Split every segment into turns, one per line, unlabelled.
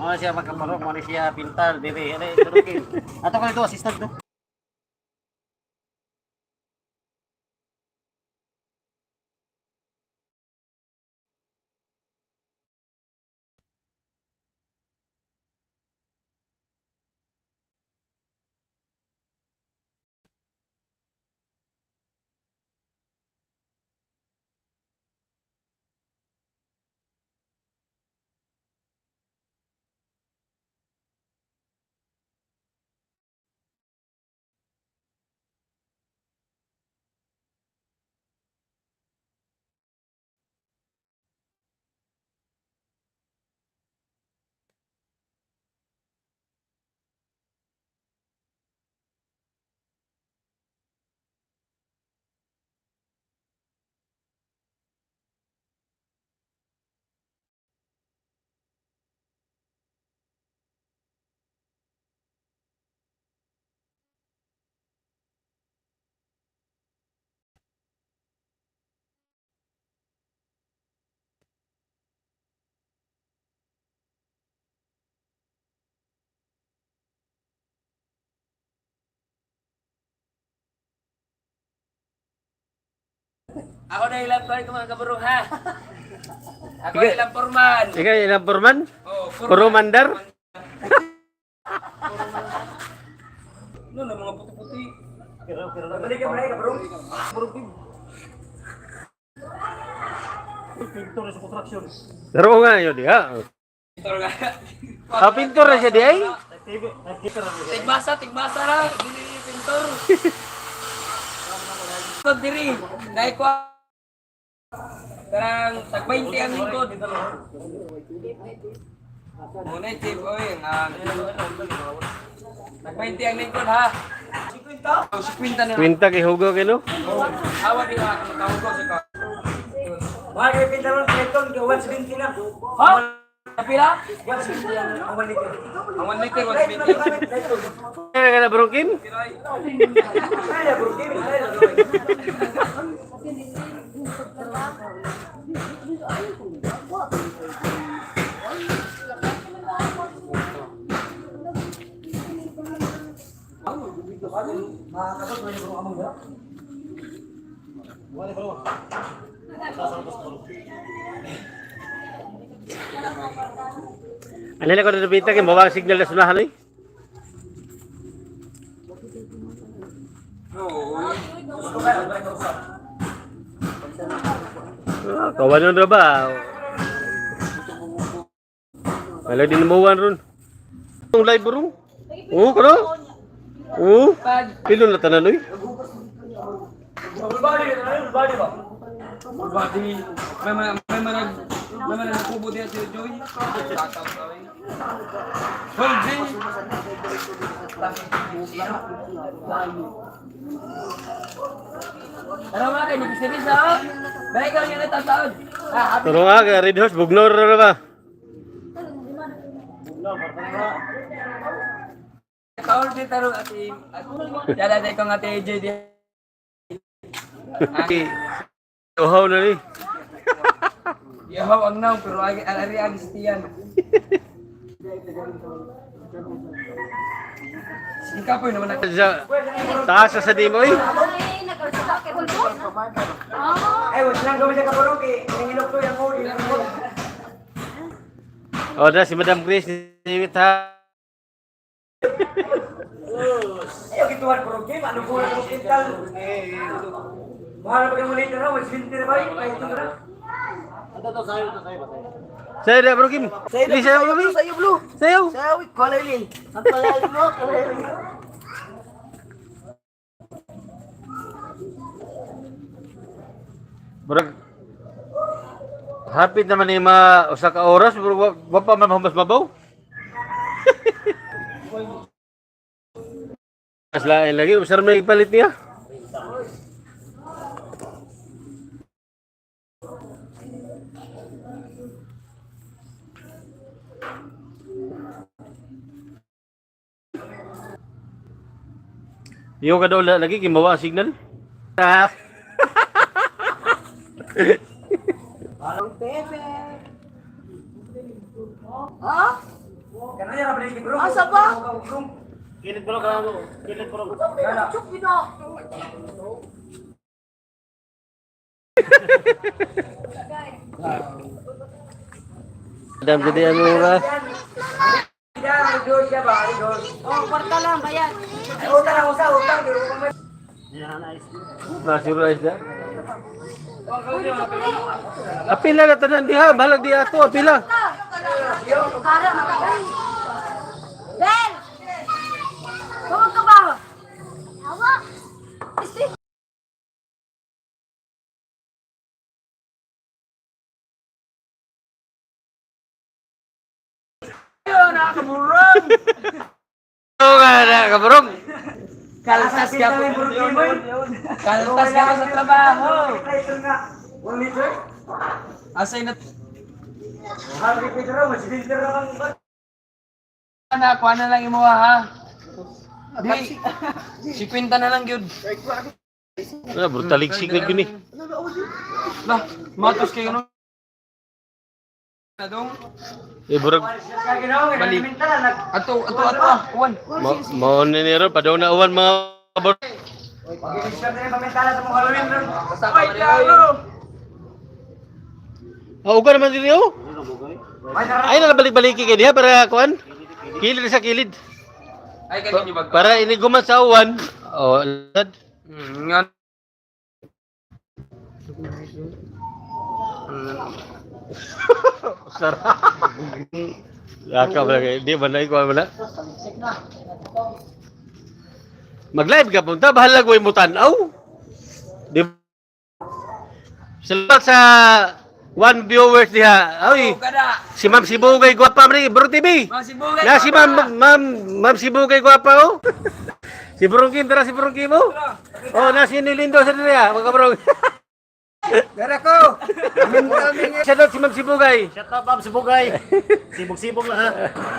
Mo siya magkamarong, mo siya pintal, bebe. Ano, turukin. Ato ko ito assistant no.
Ako na ilang pa ko mga kaburong ha. Ako na ilang forman.
Ikaw ilang purman?
Oh,
Puro mandar?
No, na mga puti-puti.
Balik ka balik ka bro.
Pintor sa construction.
Pero nga yun diha.
Pintor nga.
Ah, pintor na siya di ay.
Tigbasa, tigbasa ra. Dili pintor. Lingkod diri. Dahil ko Karang tag 20 ang lingkod. Muna tip oy ang tag 20 ang lingkod ha. 50? Oh, 50 na.
Kwinta kay hugo kay no.
Awa di ha, matawag ko sa ka.
Mahal kayo pintalon Clayton kay 170 na.
Ha? Kapila?
170 ang 1 liter.
Ang 1 liter 170.
Kaya ka na bro Kim?
Kaya bro, game kaya.
Ano na ko na pinta kay mawa signal na sunahan oy.
Oo.
Ah, kawanon ra ba? Wala din mo ron. Ang live bro. Oo, kano? Oo. Pilo na tanan oy.
Full body na full body ba?
Full body. May mga nagkubo diya si Joy. Tataw taw. Full G. Tara mga kayo, nag-series ha. Balik ka niya na. Ah, happy.
Pero nga kay Red Horse bugnor ra ba?
Kaol di tarong ati. Yala day ko nga ate AJ di.
Uhaw na ni.
Yahaw ang naw pero agi ari ang istiyan. Sige ka po naman na.
Sa taas sa dimo oy.
Ay, wala lang gawin sa kaburong kay nangilok to yang mo, mo.
O na si Madam Grace ni ha.
Ay, gituan bro, game ano ko lang pintal. Mahal pa kay liter na 170 na ba? Ay, ito na.
Sayo na bro Kim. Dili sayo bro.
Sa'yo, Blue.
Sayo.
Sa'yo, kalailin. Ang palalim mo, kalailin.
Murag hapit naman ni mga usa ka oras bro, wa pa man humas mabaw. Mas lain lagi usar may ipalit niya. Iyo ka daw lagi kimawa ang signal. Ah.
Pepe. Ha?
Kanaya ra balik bro.
Asa ba?
Kilid bro ka ano? Kilid bro.
Chuk yun ah.
Adam jadi ano ra.
Ya, dos siya ba? Dos.
Oh, kwarta lang, bayad.
Ay, utang lang usa, utang pero kung may
Nasiro ay siya. Apila na tanan diha, balag di ato apila.
Kara na ka, uy. Bel! Tawag ka ba? Awa. Isi.
Oh, nga na kabrong.
Kaltas ka po. Kaltas ka po sa trabaho.
liter nga. 1 liter?
Asay na
Half liter ra, mas liter ra ang
na, kuha na lang imuha ha. Di, 50 na lang yun.
Ah, brutaligsik na gyud ni.
Lah, matos kayo no. Dong,
Eh burag
Balik. Ato, ato, ato ah, uwan.
mo mo ni nero padaw na uwan mga kabrong.
Basta ka man rin.
Ah, uga naman diri oh. Ay na balik-baliki kay diha para kuan. Kilid sa kilid.
Ay, kanino ba?
Para iniguman sa uwan. Oh, lad.
Nga.
Sarap. Laka ba kay di ba na ikaw wala? Mag-live ka punta bahalag way mo tan-aw. Di. Salamat sa one viewers diha. Ay,
Oh, kada.
si Ma'am Sibugay gwapa man ni Bro TV.
Mga sibugay.
Na si Ma'am Ma'am Ma'am Sibugay gwapa oh. Si Brongkin tara si Brongkin mo. Oh, na si Nilindo sa diha, mga brong.
Dara ko.
Shout out si Ma'am Sibugay.
Shut up, Ma'am Sibugay. Sibog-sibog lang ha.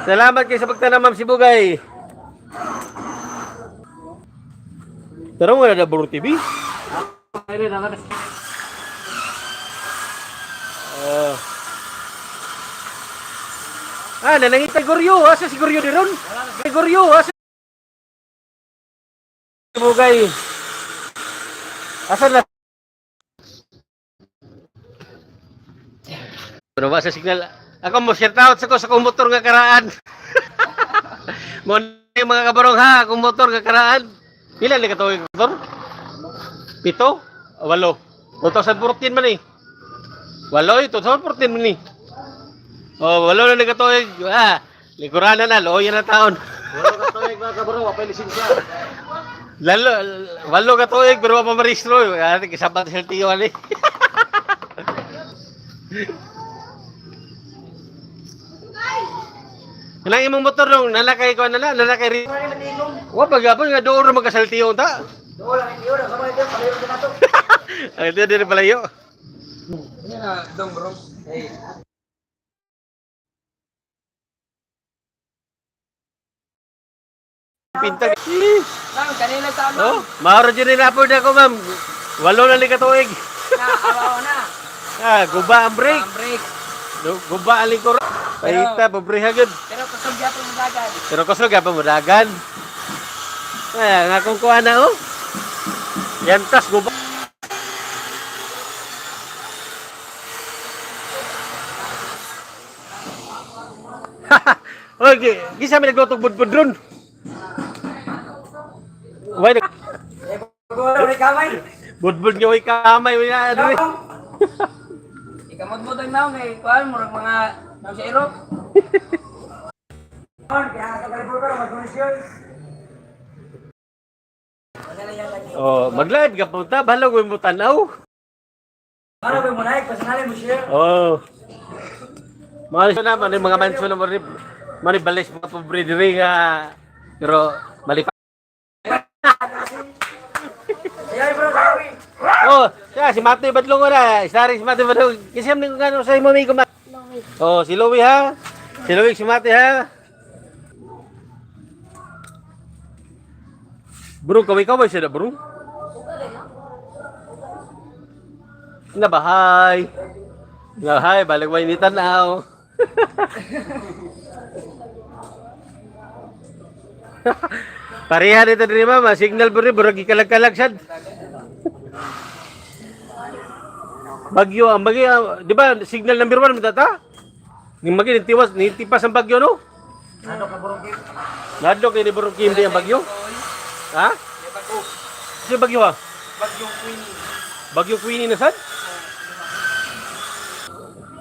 Salamat kayo sa pagtanam, Ma'am Sibugay. Pero wala na Bro TV. Ah. Ah, nanangita Goryo. Asa si Goryo di ron? Si Goryo, asa? Sibugay. Asa na? Pero ba sa signal? Ako mo shout out sa ko sa akong motor nga karaan. Mo ni mga kabarong ha, akong motor nga karaan. Pila ni katuig motor? 7? 8. 2014 man eh. 8 eh, 2014 man eh. Oh, 8 na ni katuig. Ah, likuran na na, looyan na taon.
Wala ka tuig mga kabro, wapay lisensya.
Lalo, 8 ka tuig pero wa pa marehistro. Ah, kisabat sa tiyo ali. Kanang imong motor nung nalakay ko nala, nalakay ri. Wa pa gapon nga doon ra magkasaltiyo ta.
Doon lang iyo, sa mga ito, palayo na to.
Ay, di diri palayo.
Yan na, dong bro. Hey.
Pintag.
Ma'am, kanila sa
Oh,
ma'am.
maaro jud ni rapod ako, ma'am. 8 na ni ka tuig.
Na, awaw na.
Ah, guba ang brake.
Ang break.
Guba ang lingkor. Pahita, pobre ha gud.
Pero kusog gyapon mo dagan.
Pero kusog pa mo dagan. Ay, nga akong kuha na oh. Yantas guba. Oy, gisa mi nagluto og budbud ron. Way nag
Wala rin kamay.
budbud nga way kamay way na ano eh.
Ikamot mo tang naong kay kuan murag mga naong sa Europe.
Kaya sa kalibutan, magkondisyon.
Oh, mag-live ka punta, bahalag way mo tan-aw.
Para mo like, pasanalin mo share.
Oh. Mga na man mga manso na mani mani balis mga pobre diri nga pero mali
Ayan bro, sorry.
Oh, siya si Matoy Badlong na. Starring si Matoy Badlong. Kasi am ning ngano sa imo amigo ma. Oh, si Louie ha. Si Louie si Matoy ha. Bro, kaway kaway siya na bro. Nabahay. Nabahay, balik way ni tanaw. Pareha dito diri ma'am, ah, signal po rin, burag ikalag-kalag sad. Bagyo, ang bagyo, ah, di ba signal number 1 matata? Ni bagyo, nitiwas, nitipas ang bagyo, no?
Ano ka Burong Kim?
Nadlok ni Burong Kim di ang bagyo. Ha? Si bagyo ha?
Bagyong Queenie.
Bagyo Queenie na sad?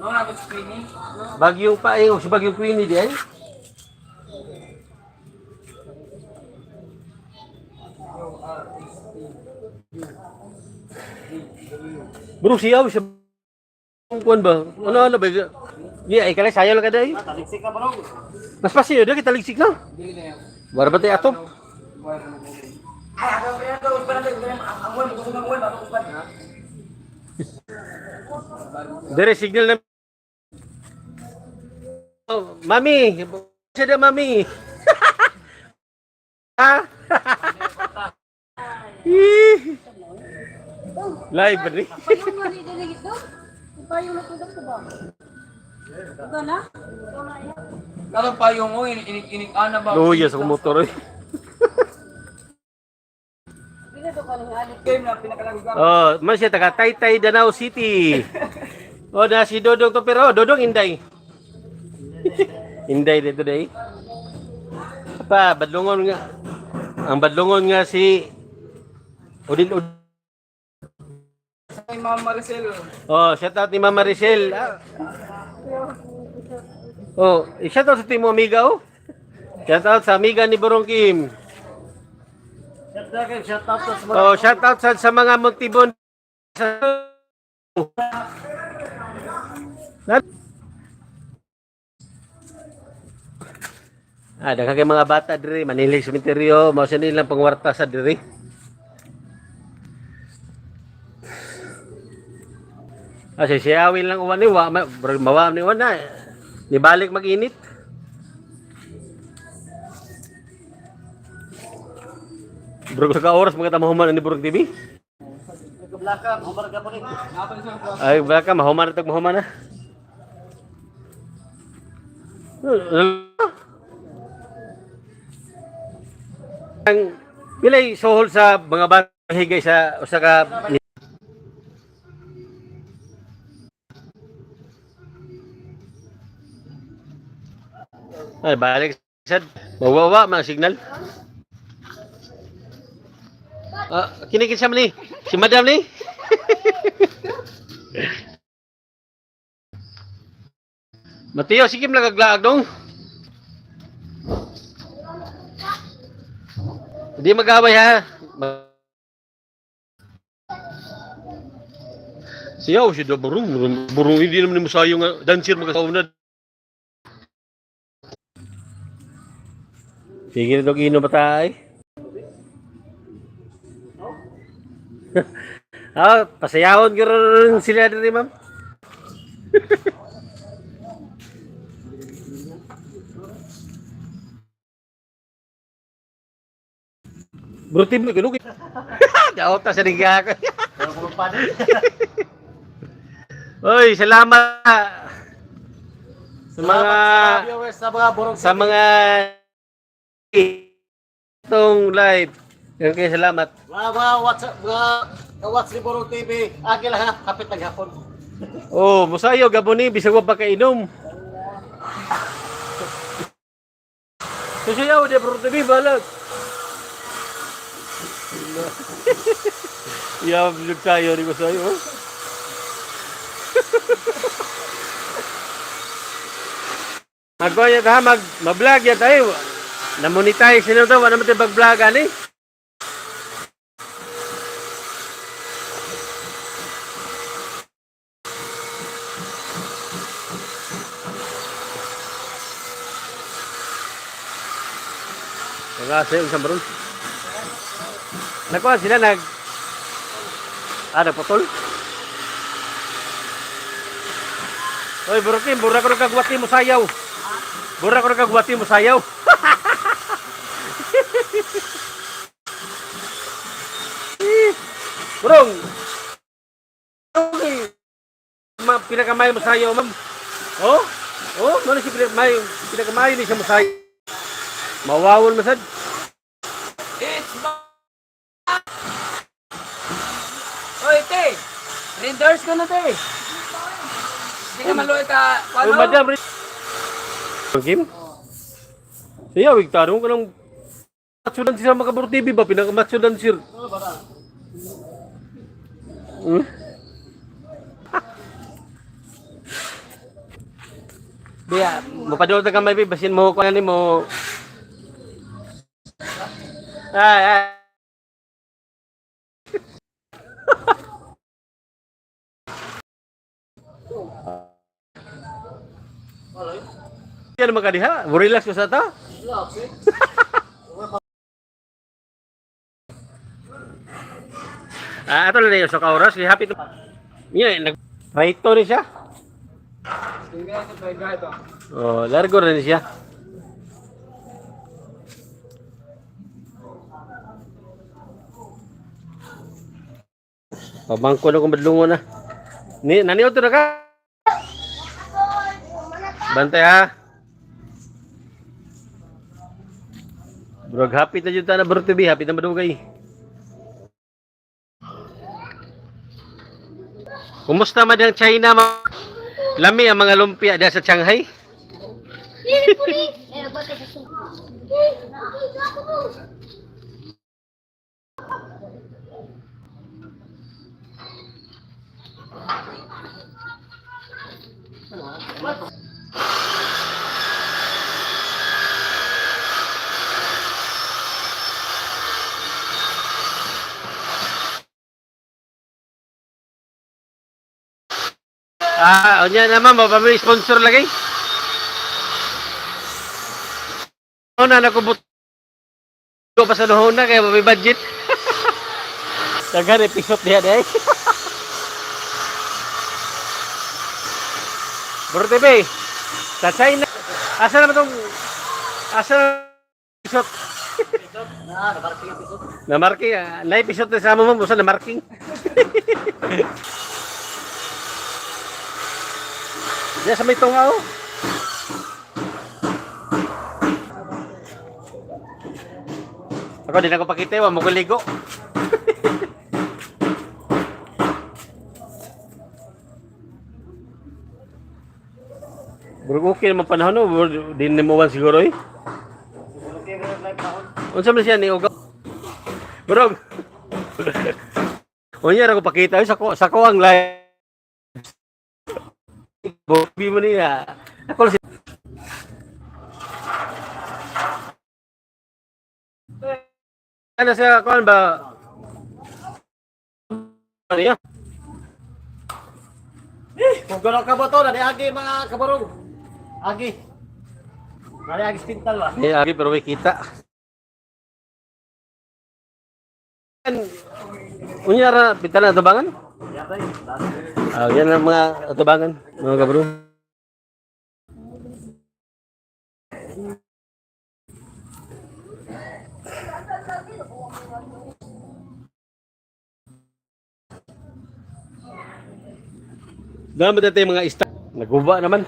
No, na ako si Queenie.
Bagyong pa eh, si Bagyong Queenie di ay. Bro, siyaw siya. Kuan ba? Ano ano ba? Di ay kala sayo lang kada ay.
Taligsik ka Burong.
Mas pasiyo di kita ligsik na.
Dili na yan.
Wala ba tayo ato?
Ay, ako ang pinaka uspan natin. Ang uwan, gusto ng uwan, bago uspan.
Dire signal na. Oh, mami, siya na mami. Ha? Ih. Live ba ni?
Payong nga ni dili ito. Payong na tudok ko ba? Uga na?
Karon payong mo, inig inig inig ana ba?
Luya sa motor eh.
Dili to ka ning alit.
Game na pinakalagog.
Oh, man siya taga Taytay, Danao City. Oh, na si Dodong to pero oh, Dodong Inday. Inday dito day. Pa, badlongon nga. Ang badlongon nga si Odin Od.
Kay Ma'am Maricel.
Oh, shout out ni Mama Maricel. Ah. Oh, shout out sa team mo amiga oh. Shout out sa amiga ni Borong Kim.
Shout out kay shout out sa mga
Oh, shout out sa mga Montibon. Sa Ah, daghan kay mga bata diri, manilig sementeryo, mao sa nilang pangwarta sa diri. Ah, si siyawin lang uwan ni wa, mawa ni uwan na. Nibalik mag-init. Bro, sa ka oras mga tamahuman ni Burg TV?
Blaka, humar ka po ni.
Ay, baka mahuman na tag mahuman na. Ang pilay suhol sa mga bata higay sa usa ka. Ay, balik sad. Mawawa mga signal. Ah, kini kinsa man ni? Si Madam ni? Mateo, sige mo nagaglaag dong. Hindi mag-away ha. Siyaw siya daw burong, burong, burong hindi naman mo sayo nga dancer magasaw na. Sige na dog inom ba tayo? Ah, pasayahon garo sila diri, ma'am. Bro, team ko nuki. Daot ta sa ringga ko. Oy, salamat sa mga
viewers sa mga Burong
sa mga itong live. Yan kayo, salamat.
Mga WhatsApp mga watch ni Burong TV. Agi lang ha, kapit lang hapon.
Oh, musayo gabon ni bisag wa pa kainom. Susayaw di Bro TV balag. Ya, bisag tayo ni musayo. Magkoy ha, mag mag-vlog ya tayo. Na-monetize na to, wala naman tayo mag-vlog ani. Pag-asa yung isang barol. Nakuha sila nag... Ah, nagputol? Oy, Burukim, bura ko rin kagwati mo sayaw. Bura ko rin kagwati mo sayaw. Burong! Okay. Ma, pinakamay mo sayaw, ma'am. Oh? Oh, mo na si pinakamayo, pinakamayo ni siya masay. Mawawon masad.
It's back! Oy, te! Renders ko na, te! Hindi ka maluwi ka,
Oh,
ano?
madam. Kim? Siya, wig tarong ka ng matsudan siya mga kaburo TV ba? Pinakamatsudan sir. Hmm? Biya, mapadulot na kamay, basin mo ko ni mo. Ay, ay. Yan naman ka diha. Relax ko sa ta. Ah, ato na sa oras, happy to. Yan, nag right to ni siya. Oh, largo na ni siya. Pabangko na kung badlungon na. Ni naniod to na ka. Bantay ha. Bro, happy na jud ta na bro TV, happy na madugay. Kumusta man ang China? Lami ang mga lumpia diha sa Shanghai. Ah, unya naman mapamili sponsor lagi. Una na ko pa sa nuhuna kaya may budget. Daghan episode diha day. Bro TV, sa China, asa naman tong asa na episode?
Na, nabarking ang episode.
Na-marking, ah, na episode na sa mo, usa na marking. Diya sa may tunga oh. Ako din ako pakita, wa mo ko ligo. Bro, okay naman panahon no, bro, di na mo siguro eh.
Okay, bro, live na
Unsa man siya ni Uga? Bro. Unya ra ko pakita sa ko ang live. Bobi mo niya. Ako lang si Ano sa kuan ba? Ano yan?
Kung gano'n ka ba to, nani agi mga kabarong. Agi. Nani agi spintal ba?
Eh, agi pero may kita. Unya ra pintal na atubangan? Ah, yan ang mga atubangan, mga kabro. Dami dati mga ista. Naguba naman.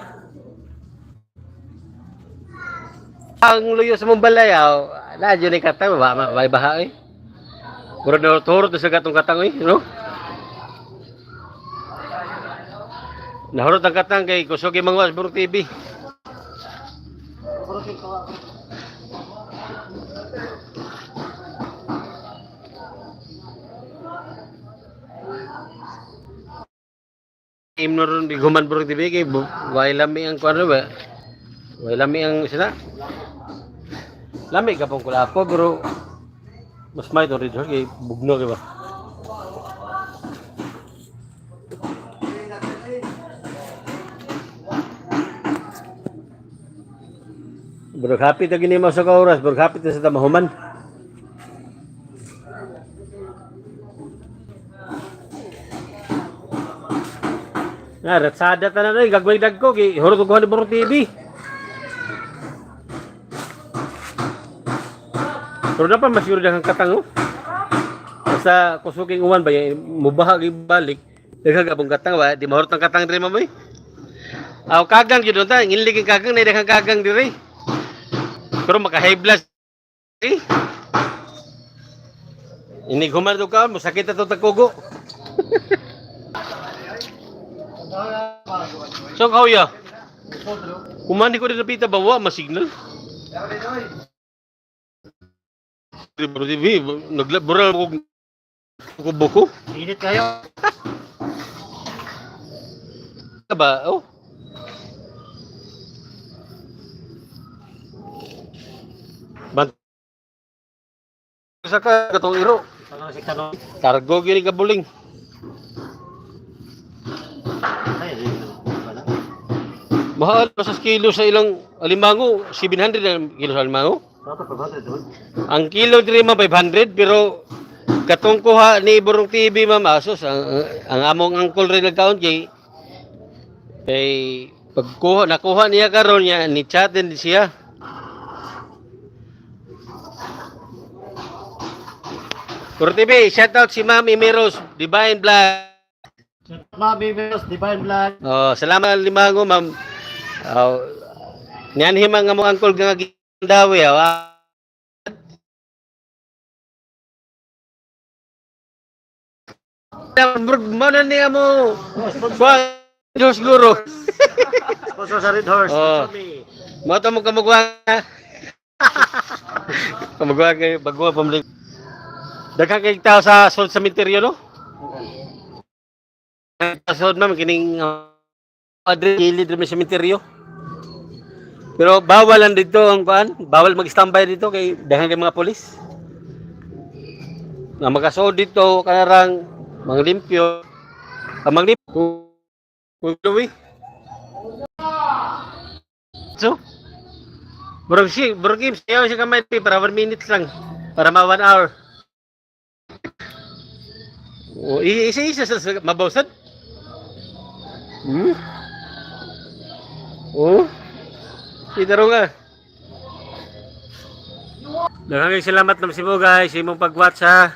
Ang luyo sa mong balay, ah, na dyan ay katang, ba, ba, baha eh. Murag na turot sa gatong katang eh, no? Nahurot ang katang kay kusog yung mga Wasbrook TV. Im na ron, biguman Brook TV kay way lami ang kuano ba? Way lami ang sila. Lami ka pong kulapo pero mas may to rin kay bugno kay ba? Bro, happy ta gini mo sa oras, bro, happy ta sa tamahuman. Na, ratsada ta na na, gagawin dagko, kay hurot ko ni Bro TV. Pero dapat masiguro dahang katang, oh. Basta kusuking uwan ba, yan, mubaha balik. Daghang abong katang ba, di mahurot ang katang diri mamoy. Aw kagang gyud ta, nginlig ang kagang na daghang kagang diri. Pero maka-high blood eh. Inig human to ka, masakit na to tagkugo. So kauya. Kumani ko din napita ba wa masignal? Bro TV, naglabura ko kubo ko.
Init kayo.
Ba? Oh. Bant sa ka katong iro.
Ano si Kano?
Kargo gyud ka buling.
Ay, wala.
Mahal pa sa kilo sa ilang alimango, 700 ang kilo sa alimango.
Dapat pa ba doon?
Ang kilo diri ma 500 pero katong kuha ni Burong TV ma'am asos ang among angkol rin nagkaon kay kay pagkuha nakuha niya karon niya ni chat din siya. Burong TV, shout out si Ma'am Imiros, Divine Vlog.
Mga babies, Divine Blood.
Oh, salamat limango ma'am. Oh, niyan himang nga mo angkol nga gindawi ah. Mao na niya mo. Kuha Diyos guro.
Sponsor sa Red Horse.
Oh.
Sponsor me.
Mao to mo kamugwa. Kamugwa kay bago pa mo. Daghan kay tao sa sulod sa cementerio no? Sa ma'am kining address gilid rin may cementerio. Pero bawal lang dito ang kuan, bawal mag-standby dito kay daghan kay mga polis. Na makasuod dito kanarang mga limpyo. Ang mga limpyo. Kuwi. So, Murag si, murag game, sayaw siya kamay para 1 minutes lang. Para ma 1 hour. O, isa-isa sa mabawsad. Oh. Kita ro nga. Daghang salamat nam si mo guys, imong pag-watch ha.